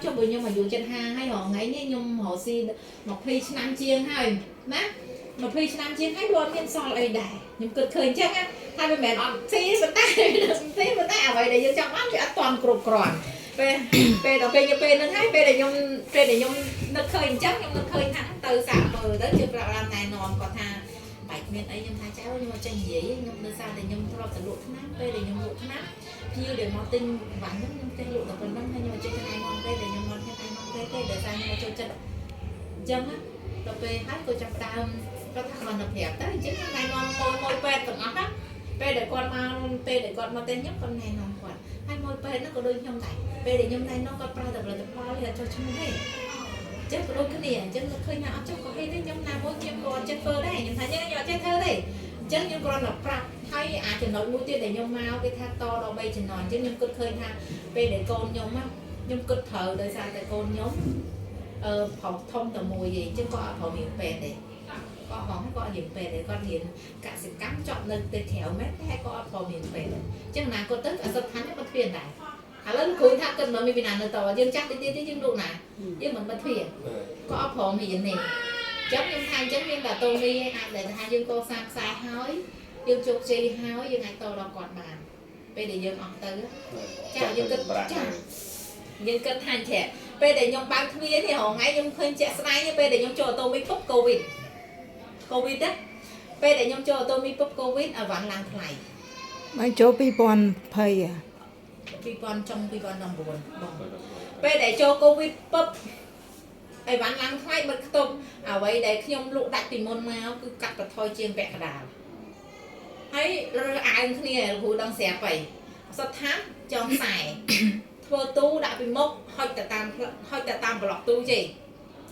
ចុះបើខ្ញុំអាយុ75ហើយរហងៃនេះខ្ញុំរកស៊ី20ឆ្នាំជាងហើយណា20ឆ្នាំជាងហើយវាអត់មានសល់អីដែរខ្ញុំគិតឃើញអញ្ចឹងណាថាវាមិនមែនអត់ស៊ីប៉ុន្តែស៊ីប៉ុន្តែអ្វីដែលយើងចង់បានវាអត់ទាន់គ្រប់គ្រាន់ពេលពេលដល់ពេលពេលហ្នឹងហើយពេលដែលខ្ញុំពេលដែលខ្ញុំនឹកឃើញអញ្ចឹងខ្ញុំនឹកឃើញថាទៅសាកមើលទៅជឿប្រាប់តាមណែនាំគាត់ថាបាច់មានអីខ្ញុំថាចៅខ្ញុំអត់ចេះនិយាយខ្ញុំដោយសារតែខ្ញុំធ្លាប់តែលក់ថ្នាំពេលដែលខ្ញុំលក់ថ្នាំភ្ញៀវដែលមកទិញវ៉ាន់ហ្នឹងខ្ញុំចេះលក់តែប៉ុណ្្នឹងហើយខ្ញុំអត់ចេះណែនាំទេដែលខ្ញុំមកខ្ញុំណែនាំទេទេដោយសារខ្ញុំអត់ចូលចិត្តអញ្ចឹងណាដល់ពេលហើយក៏ចាប់ផ្ដើមគាត់ថាគាត់ទៅប្រាប់ទៅអញ្ចឹងខ្ញុំណែនាំមួយមួយពេទ្យទាំងអស់ណាពេលដែលគាត់មកពេលដែលគាត់មកទិញខ្ញុំគាត់ណែនាំគាត់ហើយមួយពេទ្យហ្នឹងក៏ដូចខ្ញុំដែរពេលដែលខ្ញុំណែនាំគាត់ប្រើតែផលិតផលវាអត់ចុះឈ្មោះទេចឹងក៏ដូចគ្នាអញ្ចឹងឃើញថាអត់ចុះក៏ហេទេខ្ញុំណាមួយខ្ញុំក៏អត់ចេះធ្វើដែរខ្ញុំថាខ្ញុំអត់ចេះធ្វើទេអញ្ចឹងខ្ញុំគ្រាន់តែប្រាប់ហើយអាចចំណុចមួយទៀតដែលខ្ញុំមកគេថាតដល់3ចំណុចអញ្ចឹងខ្ញុំគិតឃើញថាពេលដែលកូនខ្ញុំខ្ញុំគិតត្រូវដោយសារតែកូនខ្ញុំអឺប្រុសធំតែមួយឯងអញ្ចឹងក៏អត់ព្រមរៀនពេទ្យទេគាត់ហងគាត់រៀនពេទ្យទេគាត់រៀនកសិកម្មចប់នៅប្រទេសក្រៅមែនតែគាត់អត់ព្រមរៀនពេទ្យអញ្ចឹងអនាគតទៅអសិតឋានគាត់ទ្វារដែរឥឡូវគ្រូថាគិតមកមានពីណានៅតយើងចាស់តិចទៀតយើងលោកណាយើងមិនបិទទ្វារក៏អត់ព្រមរៀនទេអញ្ចឹងខ្ញុំថាអញ្ចឹងមានតែតូមីអាចដែលថាយើងកសាងខ្សែហើយយើងជោគជ័យហើយយើងអាចតដល់គាត់បានពេលដែលយើងអស់ទៅចាយើងគិតចាយើងគិតថាអញ្ចឹងពេលដែលខ្ញុំបើកទ្វារនេះរហងៃខ្ញុំឃើញជាក់ស្ដែងពេលដែលខ្ញុំចូលអូតូមីពុបកូវីដកូវីដណាពេលដែលខ្ញុំចូលអូតូមីពុបកូវីដអវ៉ាន់ឡើងថ្លៃ មកចូល2020អា 2000ចុង2019បងពេលដែលចូលកូវីដពុបអីវ៉ាន់ឡើងថ្លៃបិទខ្ទប់អ្វីដែលខ្ញុំលក់ដាច់ពីមុនមកគឺកាត់បន្ថយជាងពាក់កណ្ដាលហើយរើអាវគ្នាគ្រូដឹងស្រាប់ហើយសត្វថាចងខ្សែធ្វើទូដាក់ពីមុខហុចទៅតាមហុចទៅតាមប្លុកទូទេ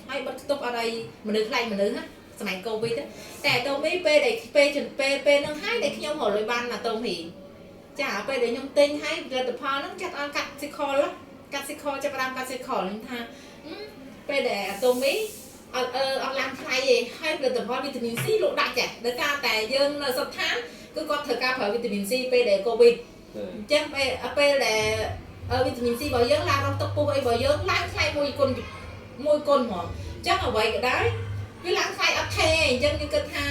ហើយបិទខ្ទប់អត់ឲ្យមនុស្សខ្លាចមនុស្សណាសម័យកូវីដតែតូមីពេលដែលពេលពេលពេលហ្នឹងហើយដែលខ្ញុំរកលុយបានណាតូមីចាពេលដែលខ្ញុំទិញហើយផលិតផលហ្នឹងចាត់ឲ្យកាត់ស៊ីខលកាត់ស៊ីខលចាប់ផ្ដើមកាត់ស៊ីខលខ្ញុំថាពេលដែលអាតូមីអត់អត់ឡើងថ្លៃទេហើយផលិតផលវីតាមីន C លក់ដាច់ចាដោយសារតែយើងនៅស្ថានគឺគាត់ត្រូវការប្រើវីតាមីន C ពេលដែលកូវីដអញ្ចឹងពេលពេលដែលវីតាមីន C របស់យើងឡើងរងទឹកពុះអីរបស់យើងឡើងថ្លៃមួយគុណមួយគុណហ្មងអញ្ចឹងអ្វីក៏ដោយវាឡើងថ្លៃអត់ថេអញ្ចឹងយើងគិតថា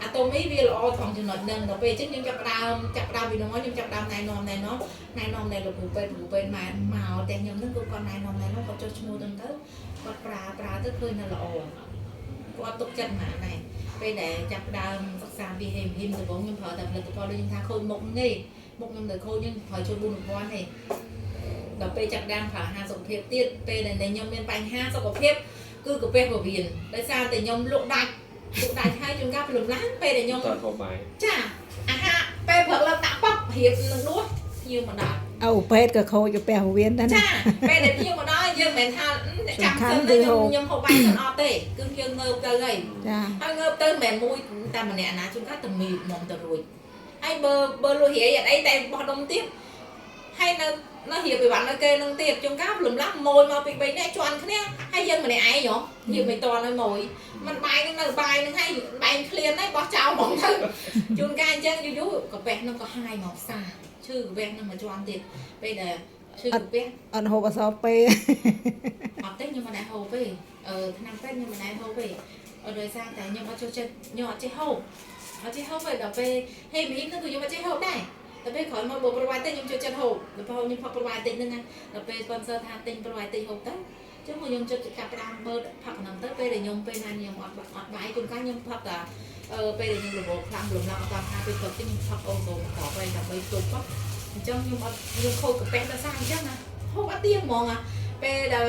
អាតូមីវាល្អត្រង់ចំណុចហ្នឹងដល់ពេលអញ្ចឹងយើងចាប់ផ្ដើមចាប់ផ្ដើមពីនោះមកខ្ញុំចាប់ផ្ដើមណែនាំណែនាំណែនាំណែលោកគ្រូពេទ្យគ្រូពេទ្យមកមកតែខ្ញុំហ្នឹងគឺគាត់ណែនាំណែនាំគាត់ចុះឈ្មោះទៅទៅគាត់ប្រើប្រើទៅឃើញនៅល្អគាត់ទុកចិត្តមកដែរពេលដែលចាប់ផ្ដើមសិក្សាពីហេមហ៊ីមដំបូងខ្ញុំប្រើតែផលិតផលដូចខ្ញុំថាខូចមុខនេះមុខខ្ញុំទៅខូចខ្ញុំប្រើចូល4000ទេដល់ពេលចាប់ដើមប្រើអាហារសុខភាពទៀតពេលដែលខ្ញុំមានបញ្ហាសុខភាពគឺកាពះពោះវៀនដោយសារតែខ្ញុំលក់ដាច់លក់ដាច់ហើយជួនកាលព្រលឹមឡើងពេលដែលខ្ញុំ តហូបបាយ ចាអាហារពេលព្រឹកឡើងដាក់ប៉ប់រៀបនឹងដួសភ្ញៀវមកដល់ ឪពេទ្យក៏ខូចកាពះវៀនដែរណា ចាពេលដែលភ្ញៀវមកដល់យើងមិនមែនថាចាំសិនខ្ញុំខ្ញុំហូបបាយសិនអត់ទេគឺយើងងើបទៅហើយ ចា ហើយងើបទៅមិនមែនមួយតែម្នាក់ណាជួនកាលតែមីមកទៅរួចហើយបើបើលុះរាយអត់អីតែបោះដុំទៀតហើយនៅនៅរៀបអីវ៉ាន់នៅគេនឹងទៀតជួនកាលលំឡាស់ម៉ួយមកពី3នាក់ជន់គ្នាហើយយើងម្នាក់ឯងហ៎យើងមិនតន់ឲ្យម៉ួយมันបាយនឹងនៅបាយនឹងហើយបាយឃ្លានហើយបោះចោលហ្មងទៅជួនកាលអញ្ចឹងយូរយូរកាពះនឹងក៏ហាយមកផ្សារឈឺកាពះនឹងមកជន់ទៀតពេលដែលឈឺកាពះ អត់ហូបអសពេ អត់ទេខ្ញុំមិនដែលហូបទេអឺថ្នាំពេទ្យខ្ញុំមិនដែលហូបទេអត់ដោយសារតែខ្ញុំអត់ចូលចិត្តខ្ញុំអត់ចេះហូបអត់ចេះហូបទេដល់ពេលហេមីហ្នឹងគឺខ្ញុំអត់ចេះហូបដែរដល់ពេលក្រោយមកបើប្រវាយតិចខ្ញុំចូលចិត្តហូបដល់ពេលខ្ញុំផឹកប្រវាយតិចហ្នឹងណាដល់ពេល sponsor ថាទិញប្រវាយតិចហូបទៅចឹងមកខ្ញុំចិត្តចាប់ផ្ដើមបើផឹកហ្នឹងទៅពេលដែលខ្ញុំពេលណាខ្ញុំអត់អត់បាយជួនកាលខ្ញុំផឹកតែអឺពេលដែលខ្ញុំរវល់ខ្លាំងរំលងអត់តាមថាពេលផឹកតិចខ្ញុំផឹកអូសូមកប់ហើយដើម្បីទប់អញ្ចឹងខ្ញុំអត់ខ្ញុំខូចកាពះដល់សារអញ្ចឹងណាហូបអត់ទៀងហ្មងពេលដែល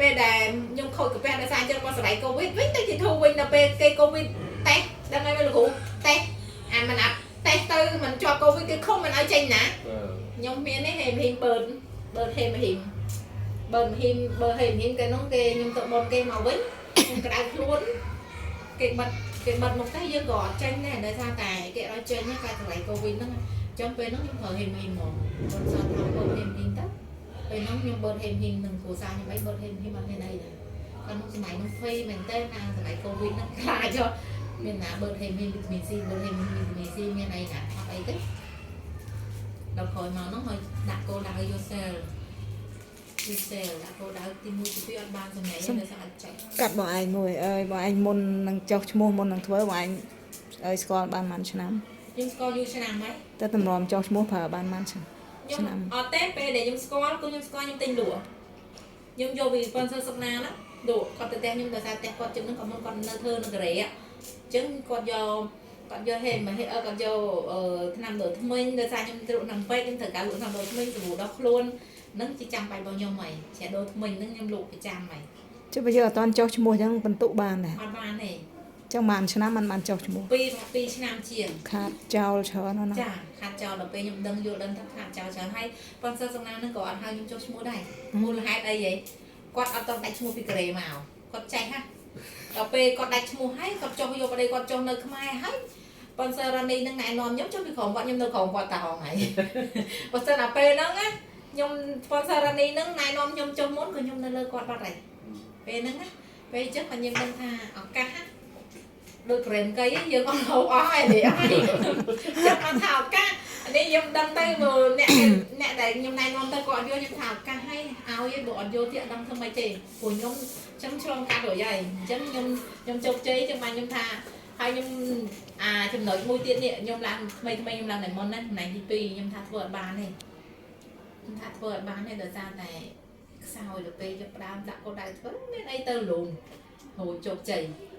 ពេលដែលខ្ញុំខូចកាពះដោយសារអញ្ចឹងគាត់សម័យកូវីដវិញទៅជាធូរវិញដល់ពេលគេកូវីដតេស្តដឹងហើយលោកគ្រូតេស្តអាមិនអាប់តេស្តទៅមិនជាប់កូវីដគេឃុំមិនឲ្យចេញណាខ្ញុំមាននេះហេមហ៊ីមបឺនបឺនហេមហ៊ីមបឺនហ៊ីមបឺហេមហ៊ីមគេនោះគេខ្ញុំទៅបនគេមកវិញខ្ញុំក្តៅខ្លួនគេបិទគេបិទមកតែយើងក៏អត់ចេញដែរដោយសារតែគេឲ្យចេញកាលសម័យកូវីដហ្នឹងអញ្ចឹងពេលហ្នឹងខ្ញុំប្រើហេមហ៊ីមហ្មងគាត់សើថាបឺនហេមហ៊ីមទៅពេលហ្នឹងខ្ញុំបឺនហេមហ៊ីមនឹងគ្រួសារខ្ញុំអីបឺនហេមហ៊ីមអត់មានអីដែរកាលនោះសម័យនោះហ្វេមែនតើណាសម័យកូវីដហ្នឹងខ្លាចហ៎មានណាបឺនហេមហ៊ីមវីតាមីន C បឺនហេមហ៊ីមវីតាមីន C មានអីណាអត់អីទេដល់ក្រោយមកហ្នឹងហើយដាក់គោលដៅយកសែល resale ដាក់គោលដៅទី1ទី2អត់បានសម្រេចទេដោយសារអត់ចេះ កាត់បងឯងមួយអើយបងឯងមុននឹងចុះឈ្មោះមុននឹងធ្វើបងឯងឲ្យស្គាល់បានប៉ុន្មានឆ្នាំ ខ្ញុំស្គាល់យូរឆ្នាំហើយ តែតម្រាំចុះឈ្មោះប្រើបានប៉ុន្មានឆ្នាំ ខ្ញុំ ឆ្នាំ អត់ទេពេលដែលខ្ញុំស្គាល់គឺខ្ញុំស្គាល់ខ្ញុំទិញលក់ខ្ញុំយកពី sponsor សុកណាហ្នឹងលក់គាត់ទៅផ្ទះខ្ញុំដោយសារផ្ទះគាត់ជិតហ្នឹងគាត់មុនគាត់នៅធ្វើនៅកូរ៉េអញ្ចឹងគាត់យកគាត់យកហេមកហេអឺគាត់យកអឺថ្នាំដូរធ្មេញដោយសារខ្ញុំទ្រក់ថ្នាំពេទ្យខ្ញុំត្រូវការលក់ថ្នាំដូរធ្មេញសាប៊ូដោះខ្លួនហ្នឹងជាចាំបាច់របស់ខ្ញុំហើយជាដូរធ្មេញហ្នឹងខ្ញុំលក់ប្រចាំហើយ ចុះបើយើងអត់តាន់ចុះឈ្មោះអញ្ចឹងបន្ទុកបានដែរ អត់បានទេ ចឹងប៉ុន្មានឆ្នាំมันបានចុះឈ្មោះ ពី2ឆ្នាំជាង ខាតចោលច្រើនណាស់ណា ចាខាត់ចោលដល់ពេលខ្ញុំដឹងយល់ដឹងថាខាត់ចោលច្រើនហើយប៉ុន្តែសំណាងហ្នឹងក៏អត់ហៅខ្ញុំចុះឈ្មោះដែរមូលហេតុអីហីគាត់អត់តន់ដាច់ឈ្មោះពីកូរ៉េមកគាត់ចេះហ่ะដល់ពេលគាត់ដាច់ឈ្មោះហើយគាត់ចុះយកប្តីគាត់ចុះនៅខ្មែរហើយប៉ុន្តែរ៉ានីនឹងណែនាំខ្ញុំចុះពីក្រុមគាត់ខ្ញុំនៅក្រុមគាត់តាហងហើយបើសិនដល់ពេលហ្នឹងណាខ្ញុំប៉ុន្តែរ៉ានីនឹងណែនាំខ្ញុំចុះមុនក៏ខ្ញុំនៅលើគាត់បាត់ហើយពេលហ្នឹងណាពេលអញ្ចឹងក៏ខ្ញុំដឹងថាឱកាសណាដូចក្រែមកីយើងអត់ហូបអស់ហើយនេះអស់ ចាំមកថាឱកាសនេះខ្ញុំដឹងទៅមើលអ្នកអ្នកដែលខ្ញុំណែនាំទៅគាត់អត់យល់ខ្ញុំថាឱកាសឲ្យឲ្យបើអត់យល់ទៀតអត់ដឹងធ្វើម៉េចទេព្រោះខ្ញុំចឹងឆ្លងកាត់រួចហើយអញ្ចឹងខ្ញុំខ្ញុំជោគជ័យចឹងបានខ្ញុំថាហើយខ្ញុំអាចំណុចមួយទៀតនេះខ្ញុំឡើងថ្មីថ្មីខ្ញុំឡើងតែមុនណាតំណែងទី2ខ្ញុំថាធ្វើអត់បានទេខ្ញុំថាធ្វើអត់បានទេដោយសារតែខ្សោយដល់ពេលចាប់ផ្ដើមដាក់គោលដៅធ្វើមានអីទៅលងហូចជោគជ័យ។